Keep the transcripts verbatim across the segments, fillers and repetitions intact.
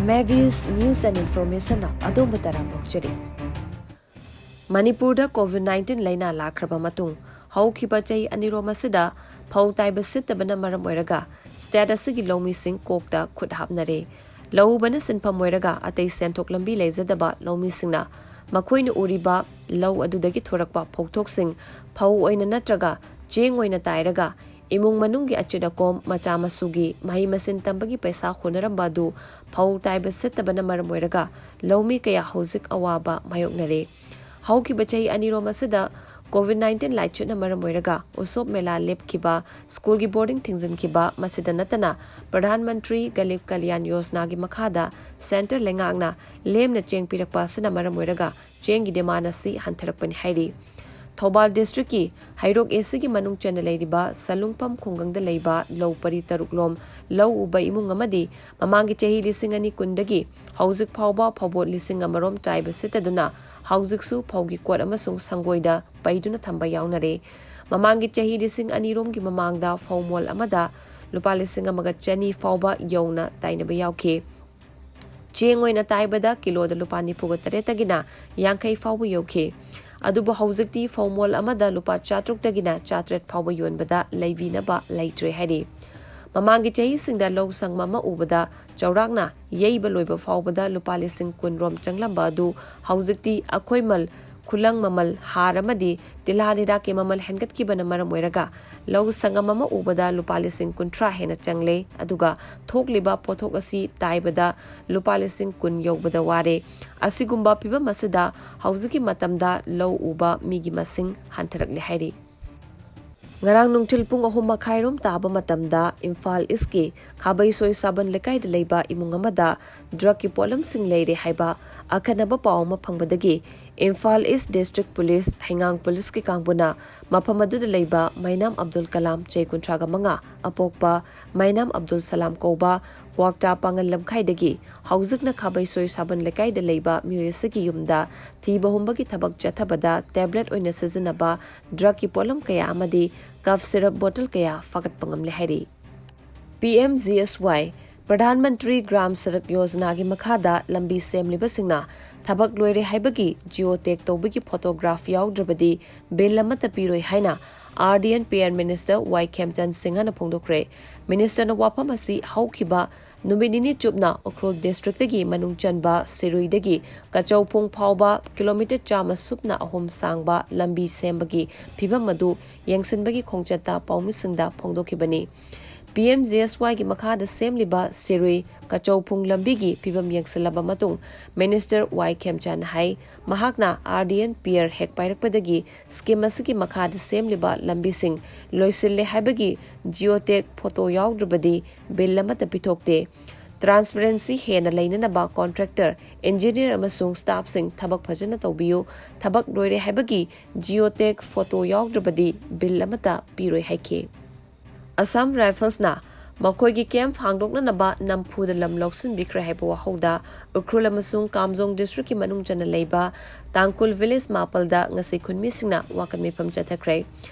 Mavis News and Informationꯅ ꯑꯗꯣꯝꯕꯨ ꯇꯔꯥꯝꯅ ꯑꯣꯛꯆꯔꯤ꯫ ꯃꯅꯤꯄꯨꯔꯗ COVID nineteen ꯂꯥꯏꯅꯥ ꯂꯥꯛꯈ꯭ꯔꯕ ꯃꯇꯨꯡ ꯍꯧꯈꯤꯕ ꯆꯍꯤ ꯑꯅꯤꯔꯣꯝ ꯑꯁꯤꯗ ꯐꯧ ꯇꯥꯏꯕ ꯁꯤꯠꯇꯕꯅ ꯃꯔꯝ ꯑꯣꯏꯔꯒ state ꯑꯁꯤꯒꯤ ꯂꯧꯃꯤꯁꯤꯡ ꯀꯣꯛꯇ ꯈꯨꯠ ꯍꯥꯞꯅꯔꯦ꯫ ꯂꯧ ꯎꯕꯅ ꯁꯤꯟꯐꯝ ꯑꯣꯏꯔꯒ ꯑꯇꯩ ꯁꯦꯟꯊꯣꯛ ꯂꯝꯕꯤ ꯂꯩꯖꯗꯕ ꯂꯧꯃꯤꯁꯤꯡꯅ ꯃꯈꯣꯏꯅ ꯎꯔꯤꯕ ꯂꯧ ꯑꯗꯨꯗꯒꯤ ꯊꯣꯔꯛꯄ ꯐꯧꯊꯣꯛꯁꯤꯡ ꯐꯧ ꯑꯣꯏꯅ ꯅꯠꯇ꯭ꯔꯒ ꯆꯦꯡ ꯑꯣꯏꯅ ꯇꯥꯏꯔꯒ ꯏꯃꯨꯡ ꯃꯅꯨꯡꯒꯤ ꯑꯆꯤꯠ ꯑꯀꯣꯝ, ꯃꯆꯥ ꯃꯁꯨꯒꯤ ꯃꯍꯩ ꯃꯁꯤꯡ ꯇꯝꯕꯒꯤ ꯄꯩꯁꯥ ꯍꯣꯠꯅꯔꯝꯕ ꯑꯗꯨ ꯐꯧ ꯇꯥꯏꯕ ꯁꯤꯠꯇꯕꯅ ꯃꯔꯝ ꯑꯣꯏꯔꯒ ꯂꯧꯃꯤ ꯀꯌꯥ ꯍꯧꯖꯤꯛ ꯑꯋꯥꯕ ꯃꯥꯌꯣꯛꯅꯔꯦ꯫ ꯍꯧꯈꯤꯕ ꯆꯍꯤ ꯑꯅꯤꯔꯣꯝ ꯑꯁꯤꯗ COVID nineteen ꯂꯥꯏꯆꯠꯅ ꯃꯔꯝ ꯑꯣꯏꯔꯒ ꯎꯁꯣꯞ ꯃꯦꯂꯥ ꯂꯦꯞꯈꯤꯕ, ꯁ꯭ꯀꯨꯜꯒꯤ ꯕꯣꯔꯗꯤꯡ ꯊꯤꯡꯖꯤꯟꯈꯤꯕ, ꯃꯁꯤꯗ ꯅꯠꯇꯅ ꯄ꯭ꯔꯙꯥꯟ ꯃꯟꯇ꯭ꯔꯤ ꯒꯔꯤꯕ ꯀꯜꯌꯥꯟ ꯌꯣꯖꯅꯥꯒꯤ ꯃꯈꯥꯗ centre ꯂꯩꯉꯥꯛꯅ ꯂꯦꯝꯅ ꯆꯦꯡ ꯄꯤꯔꯛꯄ ꯑꯁꯤꯅ ꯃꯔꯝ ꯑꯣꯏꯔꯒ ꯆꯦꯡꯒꯤ demand ꯑꯁꯤ ꯍꯟꯊꯔꯛꯄꯅꯤ ꯍꯥꯏꯔꯤ꯫ ꯊꯧꯕꯥꯜ districtꯀꯤ ꯍꯩꯔꯣꯛ ACꯒꯤ ꯃꯅꯨꯡ ꯆꯟꯅ ꯂꯩꯔꯤꯕ ꯁꯂꯨꯡꯐꯝ ꯈꯨꯡꯒꯪꯗ ꯂꯩꯕ ꯂꯧ ꯄꯔꯤ ꯇꯔꯨꯛꯂꯣꯝ ꯂꯧ ꯎꯕ ꯏꯃꯨꯡ ꯑꯃꯗꯤ ꯃꯃꯥꯡꯒꯤ ꯆꯍꯤ ꯂꯤꯁꯤꯡ ꯑꯅꯤ ꯀꯨꯟꯗꯒꯤ ꯍꯧꯖꯤꯛ ꯐꯥꯎꯕ ꯐꯧꯕꯣꯠ ꯂꯤꯁꯤꯡ ꯑꯃꯔꯣꯝ ꯇꯥꯏꯕ ꯁꯤꯠꯇꯗꯨꯅ ꯍꯧꯖꯤꯛꯁꯨ ꯐꯧꯒꯤ ꯀꯣꯠ ꯑꯃꯁꯨꯡ ꯁꯪꯒꯣꯏꯗ ꯄꯩꯗꯨꯅ ꯊꯝꯕ ꯌꯥꯎꯅꯔꯦ꯫ ꯃꯃꯥꯡꯒꯤ ꯆꯍꯤ ꯂꯤꯁꯤꯡ ꯑꯅꯤꯔꯣꯝꯒꯤ ꯃꯃꯥꯡꯗ ꯐꯧ ꯃꯣꯜ ꯑꯃꯗ ꯂꯨꯄꯥ ꯂꯤꯁꯤꯡ ꯑꯃꯒ ꯆꯅꯤ ꯐꯥꯎꯕ ꯌꯧꯅ ꯇꯥꯏꯅꯕ ꯌꯥꯎꯈꯤ꯫ ꯆꯦꯡ ꯑꯣꯏꯅ ꯇꯥꯏꯕꯗ ꯀꯤꯂꯣꯗ ꯂꯨꯄꯥ ꯅꯤꯐꯨꯒ ꯇꯔꯦꯠꯇꯒꯤꯅ ꯌꯥꯡꯈꯩ ꯐꯥꯎꯕ ꯌꯧꯈꯤ꯫ ꯑꯗꯨꯕꯨ ꯍꯧꯖꯤꯛꯇꯤ ꯐꯧ ꯃꯣꯜ ꯑꯃꯗ ꯂꯨꯄꯥ ꯆꯥꯇ꯭ꯔꯨꯛꯇꯒꯤꯅ ꯆꯥꯇ꯭ꯔꯦꯠ ꯐꯥꯎꯕ ꯌꯣꯟꯕꯗ ꯂꯩꯕꯤꯅꯕ ꯂꯩꯇ꯭ꯔꯦ ꯍꯥꯏꯔꯤ꯫ ꯃꯃꯥꯡꯒꯤ ꯆꯍꯤꯁꯤꯡꯗ ꯂꯧ ꯁꯪꯒꯝ ꯑꯃ ꯎꯕꯗ ꯆꯥꯎꯔꯥꯛꯅ ꯌꯩꯕ ꯂꯣꯏꯕ ꯐꯥꯎꯕꯗ ꯂꯨꯄꯥ ꯂꯤꯁꯤꯡ ꯀꯨꯟ ꯔꯣꯝ ꯆꯪꯂꯝꯕ ꯑꯗꯨ ꯍꯧꯖꯤꯛꯇꯤ ꯑꯩꯈꯣꯏ ꯃꯜ, ꯈꯨꯂꯪ ꯃꯃꯜ, ꯍꯥꯔ ꯑꯃꯗꯤ ꯇꯤꯜꯍꯥꯠ ꯍꯤꯗꯥꯛꯀꯤ ꯃꯃꯜ ꯍꯦꯟꯒꯠꯈꯤꯕꯅ ꯃꯔꯝ ꯑꯣꯏꯔꯒ ꯂꯧ ꯁꯪꯒꯝ ꯑꯃ ꯎꯕꯗ ꯂꯨꯄꯥ ꯂꯤꯁꯤꯡ ꯀꯨꯟꯊ꯭ꯔꯥ ꯍꯦꯟꯅ ꯆꯪꯂꯦ꯫ ꯑꯗꯨꯒ ꯊꯣꯛꯂꯤꯕ ꯄꯣꯠꯊꯣꯛ ꯑꯁꯤ ꯇꯥꯏꯕꯗ ꯂꯨꯄꯥ ꯂꯤꯁꯤꯡ ꯀꯨꯟ ꯌꯧꯕꯗ ꯋꯥꯔꯦ꯫ ꯑꯁꯤꯒꯨꯝꯕ ꯐꯤꯚꯝ ꯑꯁꯤꯗ ꯍꯧꯖꯤꯛꯀꯤ ꯃꯇꯝꯗ ꯂꯧ ꯎꯕ ꯃꯤꯒꯤ ꯃꯁꯤꯡ ꯍꯟꯊꯔꯛꯂꯦ ꯍꯥꯏꯔꯤ꯫ ꯉꯔꯥꯡ ꯅꯨꯡꯊꯤꯜ ꯄꯨꯡ ꯑꯍꯨꯝ ꯃꯈꯥꯏꯔꯣꯝ ꯇꯥꯕ ꯃꯇꯝꯗ ꯏꯝꯐꯥꯜ ꯏꯁꯀꯤ ꯈꯥꯕꯩꯁꯣꯏ ꯁꯥꯕꯟ ꯂꯩꯀꯥꯏꯗ ꯂꯩꯕ ꯏꯃꯨꯡ ꯑꯃꯗ ꯗ꯭ꯔꯒꯀꯤ ꯄꯣꯠꯂꯝꯁꯤꯡ ꯂꯩꯔꯦ ꯍꯥꯏꯕ ꯑꯈꯟꯅꯕ ꯄꯥꯎ ꯑꯃ ꯐꯪꯕꯗꯒꯤ ꯏꯝꯐꯥꯜ ꯏꯁ ꯗꯤꯁꯇ꯭ꯔꯤꯛ ꯄꯨꯂꯤꯁ, ꯍꯩꯉꯥꯡ ꯄꯨꯂꯤꯁꯀꯤ ꯀꯥꯡꯕꯨꯅ ꯃꯐꯝ ꯑꯗꯨꯗ ꯂꯩꯕ ꯃꯩꯅꯥꯝ ꯑꯕꯗꯨꯜ ꯀꯂꯥꯝ, ꯆꯍꯤ ꯀꯨꯟꯊ꯭ꯔꯥꯒ ꯃꯉꯥ ꯑꯄꯣꯛꯄ ꯃꯩꯅꯥꯝ ꯑꯕꯗꯨꯜ ꯁꯂꯥꯝ ꯀꯧꯕ ꯀ꯭ꯋꯥꯛꯇꯥ ꯄꯥꯉꯜ ꯂꯝꯈꯥꯏꯗꯒꯤ ꯍꯧꯖꯤꯛꯅ ꯈꯥꯕꯩꯁꯣꯏ ꯁꯥꯕꯟ ꯂꯩꯀꯥꯏꯗ ꯂꯩꯕ ꯃꯤꯑꯣꯏ ꯑꯁꯤꯒꯤ ꯌꯨꯝꯗ ꯊꯤꯕ ꯍꯨꯝꯕꯒꯤ ꯊꯕꯛ ꯆꯠꯊꯕꯗ ꯇꯦꯕ꯭ꯂꯦꯠ ꯑꯣꯏꯅ ꯁꯤꯖꯤꯟꯅꯕ ꯗ꯭ꯔꯒꯀꯤ ꯄꯣꯠꯂꯝ ꯀꯌꯥ ꯑꯃꯗꯤ ꯀꯐ ꯁꯤꯔꯞ ꯕꯣꯇꯜ ꯀꯌꯥ ꯐꯥꯒꯠꯄ ꯉꯝꯂꯦ ꯍꯥꯏꯔꯤ꯫ ꯄꯤ ꯑꯦꯝ ꯖꯤ ꯑꯦꯁ ꯋꯥꯏ ꯄ꯭ꯔꯙꯥꯟ ꯃꯟꯇ꯭ꯔꯤ ꯒ꯭ꯔꯥꯝ ꯁꯗꯛ ꯌꯣꯖꯅꯥꯒꯤ ꯃꯈꯥꯗ ꯂꯝꯕꯤ ꯁꯦꯝꯂꯤꯕꯁꯤꯡꯅ ꯊꯕꯛ ꯂꯣꯏꯔꯦ ꯍꯥꯏꯕꯒꯤ ꯖꯤꯑꯣ ꯇꯦꯒ ꯇꯧꯕꯒꯤ ꯐꯣꯇꯣꯒ꯭ꯔꯥꯐ ꯌꯥꯎꯗ꯭ꯔꯕꯗꯤ ꯕꯤꯜ ꯑꯃꯠꯇ ꯄꯤꯔꯣꯏ ꯍꯥꯏꯅ RD and PR Minister ꯋꯥꯏ ꯈꯦꯝꯆꯟ ꯁꯤꯡꯍꯅ ꯐꯣꯡꯗꯣꯛꯈ꯭ꯔꯦ꯫ ꯃꯤꯅꯤꯁꯇꯔꯅ ꯋꯥꯐꯝ ꯑꯁꯤ ꯍꯧꯈꯤꯕ ꯅꯨꯃꯤꯠ ꯅꯤꯅꯤ ꯆꯨꯞꯅ ꯎꯈ꯭ꯔꯨꯜ ꯗꯤꯁꯇ꯭ꯔꯤꯛꯇꯒꯤ ꯃꯅꯨꯡ ꯆꯟꯕ ꯁꯤꯔꯨꯏꯗꯒꯤ ꯀꯆꯧꯐꯨꯡ ꯐꯥꯎꯕ ꯀꯤꯂꯣꯃꯤꯇꯔ ꯆꯥꯝꯃ ꯁꯨꯞꯅ ꯑꯍꯨꯝ ꯁꯥꯡꯕ ꯂꯝꯕꯤ ꯁꯦꯝꯕꯒꯤ ꯐꯤꯚꯝ ꯑꯗꯨ ꯌꯦꯡꯁꯤꯟꯕꯒꯤ ꯈꯣꯡꯆꯠꯇ ꯄꯥꯎꯃꯤꯁꯤꯡꯗ ꯐꯣꯡꯗꯣꯛꯈꯤꯕꯅꯤ꯫ ꯄꯤ ꯑꯦꯝ ꯖꯤ ꯑꯦꯁ ꯋꯥꯏꯒꯤ ꯃꯈꯥꯗ ꯁꯦꯝꯂꯤꯕ ꯁꯤꯔꯨꯏ ꯀꯆꯧꯐꯨꯡ ꯂꯝꯕꯤꯒꯤ ꯐꯤꯚꯝ ꯌꯦꯡꯁꯤꯜꯂꯕ ꯃꯇꯨꯡ ꯃꯤꯅꯤꯁꯇꯔ ꯋꯥꯏ ꯈꯦꯝꯆꯥꯟ ꯍꯥꯏ, ꯃꯍꯥꯛꯅ RD and PR ꯍꯦꯛ ꯄꯥꯏꯔꯛꯄꯗꯒꯤ ꯁ꯭ꯀꯤꯝ ꯑꯁꯤꯒꯤ ꯃꯈꯥꯗ ꯁꯦꯝꯂꯤꯕ ꯂꯝꯕꯤꯁꯤꯡ ꯂꯣꯏꯁꯤꯜꯂꯦ ꯍꯥꯏꯕꯒꯤ ꯖꯤꯑꯣ ꯇꯦꯒ ꯐꯣꯇꯣ ꯌꯥꯎꯗ꯭ꯔꯕꯗꯤ ꯕꯤꯜ ꯑꯃꯠꯇ ꯄꯤꯊꯣꯛꯇꯦ꯫ ꯇ꯭ꯔꯥꯟꯁꯄꯔꯦꯟꯁꯤ ꯍꯦꯟꯅ ꯂꯩꯅꯅꯕ ꯀꯣꯟꯇ꯭ꯔꯦꯛꯇꯔ, ꯏꯟꯖꯤꯅꯤꯌꯔ ꯑꯃꯁꯨꯡ ꯁ꯭ꯇꯥꯐꯁꯤꯡ ꯊꯕꯛ ꯐꯖꯅ ꯇꯧꯕꯤꯌꯨ꯫ ꯊꯕꯛ ꯂꯣꯏꯔꯦ ꯍꯥꯏꯕꯒꯤ ꯖꯤꯑꯣ ꯇꯦꯒ ꯐꯣꯇꯣ ꯌꯥꯎꯗ꯭ꯔꯕꯗꯤ ꯕꯤꯜ ꯑꯃꯠꯇ ꯄꯤꯔꯣꯏ ꯍꯥꯏꯈꯤ꯫ ꯑꯁꯥꯝ ꯔꯥꯏꯐꯜꯁꯅ ꯃꯈꯣꯏꯒꯤ ꯀꯦꯝꯞ ꯍꯥꯡꯗꯣꯛꯅꯅꯕ ꯅꯝꯐꯨꯗ ꯂꯝ ꯂꯧꯁꯤꯟꯕꯤꯈ꯭ꯔꯦ ꯍꯥꯏꯕ ꯋꯥꯍꯧꯗ ꯎꯈ꯭ꯔꯨꯜ ꯑꯃꯁꯨꯡ ꯀꯥꯝꯖꯣꯡ ꯗꯤꯁꯇ꯭ꯔꯤꯛꯀꯤ ꯃꯅꯨꯡ ꯆꯟꯅ ꯂꯩꯕ ꯇꯥꯡꯈꯨꯜ ꯚꯤꯂꯦꯖ ꯃꯥꯄꯜꯗ ꯉꯁꯤ ꯈꯨꯟꯃꯤꯁꯤꯡꯅ ꯋꯥꯀꯠ ꯃꯤꯐꯝ ꯆꯠꯊꯈ꯭ꯔꯦ꯫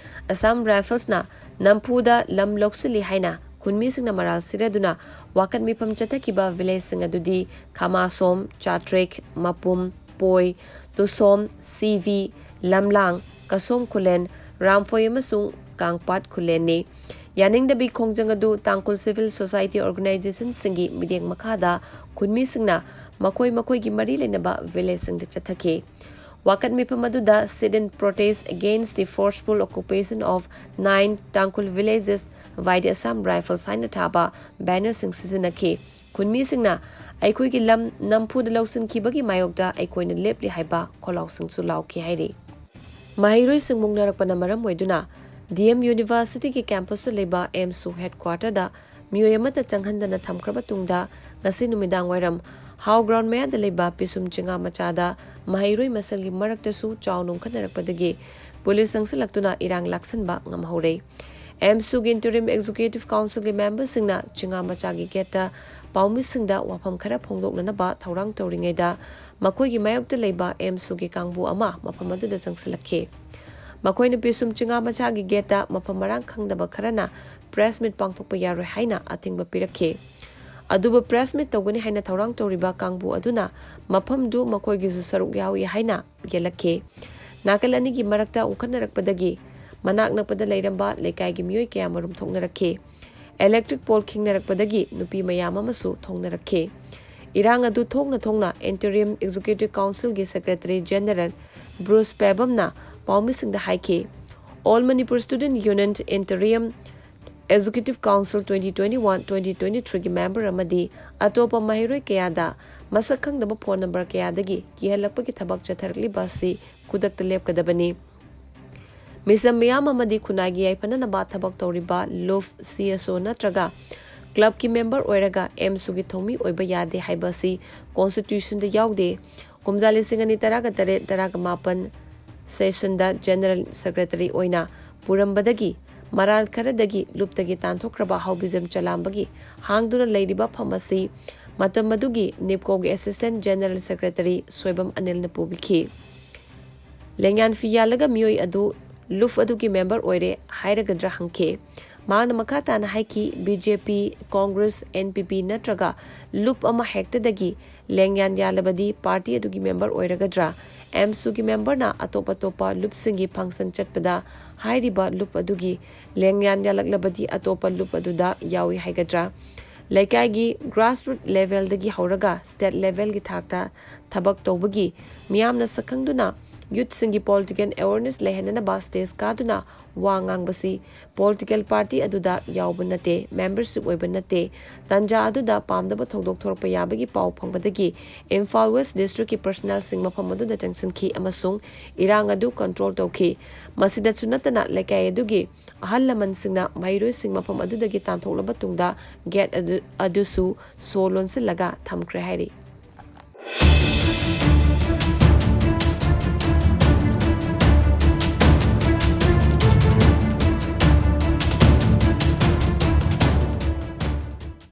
ꯑꯁꯥꯝ ꯔꯥꯏꯐꯜꯁꯅ ꯅꯝꯐꯨꯗ ꯂꯝ ꯂꯧꯁꯤꯜꯂꯤ ꯍꯥꯏꯅ ꯈꯨꯟꯃꯤꯁꯤꯡꯅ ꯃꯔꯥꯜ ꯁꯤꯔꯗꯨꯅ ꯋꯥꯀꯠ ꯃꯤꯐꯝ ꯆꯠꯊꯈꯤꯕ ꯚꯤꯂꯦꯖꯁꯤꯡ ꯑꯗꯨꯗꯤ ꯈꯥꯃꯥꯁꯣꯝ, ꯆꯥꯇ꯭ꯔꯤꯛ, ꯃꯄꯨꯝ, ꯄꯣꯏ, ꯇꯨꯁꯣꯝ, ꯁꯤꯚꯤ, ꯂꯝꯂꯥꯡ, ꯀꯁꯣꯝ ꯈꯨꯂꯦꯟ, ꯔꯥꯝꯐꯣꯏ ꯑꯃꯁꯨꯡ ꯀꯥꯡꯄꯥꯠ ꯈꯨꯂꯦꯟꯅꯤ꯫ ꯌꯥꯅꯤꯡꯗꯕꯤ ꯈꯣꯡꯖꯪ ꯑꯗꯨ ꯇꯥꯡꯈꯨꯜ ꯁꯤꯚꯤꯜ ꯁꯣꯁꯥꯏꯇꯤ ꯑꯣꯔꯒꯅꯥꯏꯖꯦꯁꯟꯁꯤꯡꯒꯤ ꯃꯤꯠꯌꯦꯡ ꯃꯈꯥꯗ ꯈꯨꯟꯃꯤꯁꯤꯡꯅ ꯃꯈꯣꯏ ꯃꯈꯣꯏꯒꯤ ꯃꯔꯤ ꯂꯩꯅꯕ ꯚꯤꯂꯦꯖꯁꯤꯡꯗ ꯆꯠꯊꯈꯤ꯫ ꯋꯥꯀꯠ ꯃꯤꯐꯝ ꯑꯗꯨꯗ "Sit in protest against the forceful occupation of nine Tangkhul villages by the Assam Rifles" ꯍꯥꯏꯅ ꯊꯥꯕ ꯕꯦꯅꯔꯁꯤꯡ ꯁꯤꯖꯤꯟꯅꯈꯤ꯫ ꯈꯨꯟꯃꯤꯁꯤꯡꯅ "ꯑꯩꯈꯣꯏꯒꯤ ꯂꯝ ꯅꯝꯐꯨꯗ ꯂꯧꯁꯤꯟꯈꯤꯕꯒꯤ ꯃꯥꯌꯣꯛꯇ ꯑꯩꯈꯣꯏꯅ ꯂꯦꯞꯂꯤ" ꯍꯥꯏꯕ ꯈꯣꯜꯂꯥꯎꯁꯤꯡꯁꯨ ꯂꯥꯎꯈꯤ ꯍꯥꯏꯔꯤ꯫ ꯃꯍꯩꯔꯣꯏꯁꯤꯡ ꯃꯨꯛꯅꯔꯛꯄꯅ ꯃꯔꯝ ꯑꯣꯏꯗꯨꯅ ꯗꯤ ꯑꯦꯝ ꯌꯨꯅꯤꯚꯔꯁꯤꯇꯤꯒꯤ ꯀꯦꯝꯄꯁꯇ ꯂꯩꯕ ꯑꯦꯝꯁꯨ ꯍꯦꯗꯀ꯭ꯋꯥꯔꯇꯔꯗ ꯃꯤꯑꯣꯏ ꯑꯃꯠꯇ ꯆꯪꯍꯟꯗꯅ ꯊꯝꯈ꯭ꯔꯕ ꯇꯨꯡꯗ, ꯉꯁꯤ ꯅꯨꯃꯤꯗꯥꯡ ꯋꯥꯏꯔꯝ ꯍꯥꯎ ꯒ꯭ꯔꯥꯎꯟ ꯃꯌꯥꯗ ꯂꯩꯕ ꯄꯤꯁꯨꯝ ꯆꯤꯉꯥ ꯃꯆꯥꯗ ꯃꯍꯩꯔꯣꯏ ꯃꯁꯦꯜꯒꯤ ꯃꯔꯛꯇꯁꯨ ꯆꯥꯎꯅ ꯎꯪꯈꯠꯅꯔꯛꯄꯗꯒꯤ ꯄꯨꯂꯤꯁ ꯆꯪꯁꯤꯜꯂꯛꯇꯨꯅ ꯏꯔꯥꯡ ꯂꯥꯛꯁꯤꯟꯕ ꯉꯝꯍꯧꯔꯦ꯫ ꯑꯦꯝꯁꯨꯒꯤ ꯏꯟꯇꯔꯤꯝ ꯑꯦꯛꯖꯤꯀ꯭ꯌꯨꯇꯤꯚ ꯀꯥꯎꯟꯁꯤꯜꯒꯤ ꯃꯦꯝꯕꯔꯁꯤꯡꯅ ꯆꯤꯉꯥ ꯃꯆꯥꯒꯤ ꯒꯦꯠꯇ ꯄꯥꯎꯃꯤꯁꯤꯡꯗ ꯋꯥꯐꯝ ꯈꯔ ꯐꯣꯡꯗꯣꯛꯅꯅꯕ ꯊꯧꯔꯥꯡ ꯇꯧꯔꯤꯉꯩꯗ, ꯃꯈꯣꯏꯒꯤ ꯃꯥꯌꯣꯛꯇ ꯂꯩꯕ ꯑꯦꯝꯁꯨꯒꯤ ꯀꯥꯡꯕꯨ ꯑꯃ ꯃꯐꯝ ꯑꯗꯨꯗ ꯆꯪꯁꯤꯜꯂꯛꯈꯤ꯫ ꯃꯈꯣꯏꯅ ꯄꯤꯁꯨꯝ ꯆꯤꯉꯥ ꯃꯆꯥꯒꯤ ꯒꯦꯠꯇ ꯃꯐꯝ ꯃꯔꯥꯡ ꯈꯪꯗꯕ ꯈꯔꯅ ꯄ꯭ꯔꯦꯁ ꯃꯤꯠ ꯄꯥꯡꯊꯣꯛꯄ ꯌꯥꯔꯣꯏ ꯍꯥꯏꯅ ꯑꯊꯤꯡꯕ ꯄꯤꯔꯛꯈꯤ꯫ ꯑꯗꯨꯕꯨ press meet ꯇꯧꯒꯅꯤ ꯍꯥꯏꯅ ꯊꯧꯔꯥꯡ ꯇꯧꯔꯤꯕ ꯀꯥꯡꯕꯨ ꯑꯗꯨꯅ ꯃꯐꯝꯗꯨ ꯃꯈꯣꯏꯒꯤꯁꯨ ꯁꯔꯨꯛ ꯌꯥꯎꯏ ꯍꯥꯏꯅ ꯌꯦꯜꯂꯛꯈꯤ꯫ ꯅꯥꯀꯜ ꯑꯅꯤꯒꯤ ꯃꯔꯛꯇ ꯎꯪꯈꯠꯅꯔꯛꯄꯗꯒꯤ ꯃꯅꯥꯛ ꯅꯛꯄꯗ ꯂꯩꯔꯝꯕ ꯂꯩꯀꯥꯏꯒꯤ ꯃꯤꯑꯣꯏ ꯀꯌꯥꯃꯔꯨꯝ ꯊꯣꯛꯅꯔꯛꯈꯤ꯫ Electric pole ꯈꯤꯡꯅꯔꯛꯄꯗꯒꯤ ꯅꯨꯄꯤ ꯃꯌꯥꯝ ꯑꯃꯁꯨ ꯊꯣꯡꯅꯔꯛꯈꯤ꯫ ꯏꯔꯥꯡ ꯑꯗꯨ ꯊꯣꯛꯅ ꯊꯣꯛꯅ Interim Executive Councilꯒꯤ Secretary General Bruce ꯄꯦꯕꯝꯅ ꯄꯥꯎꯃꯤꯁꯤꯡꯗ ꯍꯥꯏꯈꯤ꯫ All Manipur Student Union Interim Executive Council twenty twenty-one twenty twenty-threeꯒꯤ member ꯑꯃꯗꯤ ꯑꯇꯣꯞꯄ ꯃꯍꯩꯔꯣꯏ ꯀꯌꯥꯗ ꯃꯁꯛ ꯈꯪꯗꯕ phone number ꯀꯌꯥꯗꯒꯤ ꯀꯤꯍꯜꯂꯛꯄꯒꯤ ꯊꯕꯛ ꯆꯠꯊꯔꯛꯂꯤꯕ ꯑꯁꯤ ꯈꯨꯗꯛꯇ ꯂꯦꯞꯀꯗꯕꯅꯤ꯫ ꯃꯤꯆꯝ ꯃꯤꯌꯥꯝ ꯑꯃꯗꯤ ꯈꯨꯟꯅꯥꯏꯒꯤ ꯌꯥꯏꯐꯅꯅꯕ ꯊꯕꯛ ꯇꯧꯔꯤꯕ ꯂꯨꯞ, CSO ꯅꯠꯇ꯭ꯔꯒ clubꯀꯤ member ꯑꯣꯏꯔꯒ AMSUꯒꯤ ꯊꯧꯃꯤ ꯑꯣꯏꯕ ꯌꯥꯗꯦ ꯍꯥꯏꯕ ꯑꯁꯤ constitutionꯗ ꯌꯥꯎꯗꯦ꯫ ꯀꯨꯝꯖꯥ ꯂꯤꯁꯤꯡ ꯑꯅꯤ ꯇꯔꯥꯒ ꯇꯔꯦꯠ ꯇꯔꯥꯒ ꯃꯥꯄꯟ sessionꯗ General Secretary ꯑꯣꯏꯅ ꯄꯨꯔꯝꯕꯗꯒꯤ ꯃꯔꯥꯜ ꯈꯔꯗꯒꯤ ꯂꯨꯞꯇꯒꯤ ꯇꯥꯟꯊꯣꯛꯈ꯭ꯔꯕ ꯍꯥꯎꯕꯤꯖꯝ ꯆꯂꯥꯝꯕꯒꯤ ꯍꯥꯡꯗꯨꯅ ꯂꯩꯔꯤꯕ ꯐꯝ ꯑꯁꯤ ꯃꯇꯝ ꯑꯗꯨꯒꯤ NEEPCOꯒꯤ Assistant General Secretary ꯁꯣꯏꯕꯝ ꯑꯅꯤꯜꯅ ꯄꯨꯕꯤꯈꯤ꯫ ꯂꯦꯡꯌꯥꯟ ꯐꯤ ꯌꯥꯜꯂꯒ ꯃꯤꯑꯣꯏ ꯑꯗꯨ ꯂꯨꯞ ꯑꯗꯨꯒꯤ member ꯑꯣꯏꯔꯦ ꯍꯥꯏꯔꯒꯗ꯭ꯔꯥ ꯍꯪꯈꯤ꯫ ꯃꯍꯥꯛꯅ ꯃꯈꯥ ꯇꯥꯅ ꯍꯥꯏꯈꯤ, BJP, Congress, NPP ꯅꯠꯇ꯭ꯔꯒ ꯂꯨꯞ ꯑꯃ ꯍꯦꯛꯇꯗꯒꯤ ꯂꯦꯡꯌꯥꯟ ꯌꯥꯜꯂꯕꯗꯤ party ꯑꯗꯨꯒꯤ member ꯑꯣꯏꯔꯒꯗ꯭ꯔꯥ? AMSUꯒꯤ memberꯅ ꯑꯇꯣꯞ ꯑꯇꯣꯞꯄ ꯂꯨꯞꯁꯤꯡꯒꯤ function ꯆꯠꯄꯗ ꯍꯥꯏꯔꯤꯕ ꯂꯨꯞ ꯑꯗꯨꯒꯤ ꯂꯦꯡꯌꯥꯟ ꯌꯥꯜꯂꯛꯂꯕꯗꯤ ꯑꯇꯣꯞꯄ ꯂꯨꯞ ꯑꯗꯨꯗ ꯌꯥꯎꯏ ꯍꯥꯏꯒꯗ꯭ꯔꯥ? ꯂꯩꯀꯥꯏꯒꯤ grassroot levelꯗꯒꯤ ꯍꯧꯔꯒ state levelꯒꯤ ꯊꯥꯛꯇ ꯊꯕꯛ ꯇꯧꯕꯒꯤ ꯃꯤꯌꯥꯝꯅ ꯁꯛꯈꯪꯗꯨꯅ youthꯁꯤꯡꯒꯤ political awareness ꯂꯩꯍꯟꯅꯅꯕ stage ꯀꯥꯗꯨꯅ ꯋꯥ ꯉꯥꯡꯕꯁꯤ political party ꯑꯗꯨꯗ ꯌꯥꯎꯕ ꯅꯠꯇꯦ, membership ꯑꯣꯏꯕ ꯅꯠꯇꯦ꯫ ꯇꯥꯟꯖꯥ ꯑꯗꯨꯗ ꯄꯥꯝꯗꯕ ꯊꯧꯗꯣꯛ ꯊꯣꯔꯛꯄ ꯌꯥꯕꯒꯤ ꯄꯥꯎ ꯐꯪꯕꯗꯒꯤ ꯏꯝꯐꯥꯜ West Districtꯀꯤ personnelꯁꯤꯡ ꯃꯐꯝ ꯑꯗꯨꯗ ꯆꯪꯁꯤꯟꯈꯤ ꯑꯃꯁꯨꯡ ꯏꯔꯥꯡ ꯑꯗꯨ control ꯇꯧꯈꯤ꯫ ꯃꯁꯤꯗꯁꯨ ꯅꯠꯇꯅ ꯂꯩꯀꯥꯏ ꯑꯗꯨꯒꯤ ꯑꯍꯜ ꯂꯃꯟꯁꯤꯡꯅ ꯃꯍꯩꯔꯣꯏꯁꯤꯡ ꯃꯐꯝ ꯑꯗꯨꯗꯒꯤ ꯇꯥꯟꯊꯣꯛꯂꯕ ꯇꯨꯡꯗ gate ꯑꯗꯨ, ꯑꯗꯨꯁꯨ ꯁꯣ ꯂꯣꯟꯁꯤꯜꯂꯒ ꯊꯝꯈ꯭ꯔꯦ ꯍꯥꯏꯔꯤ꯫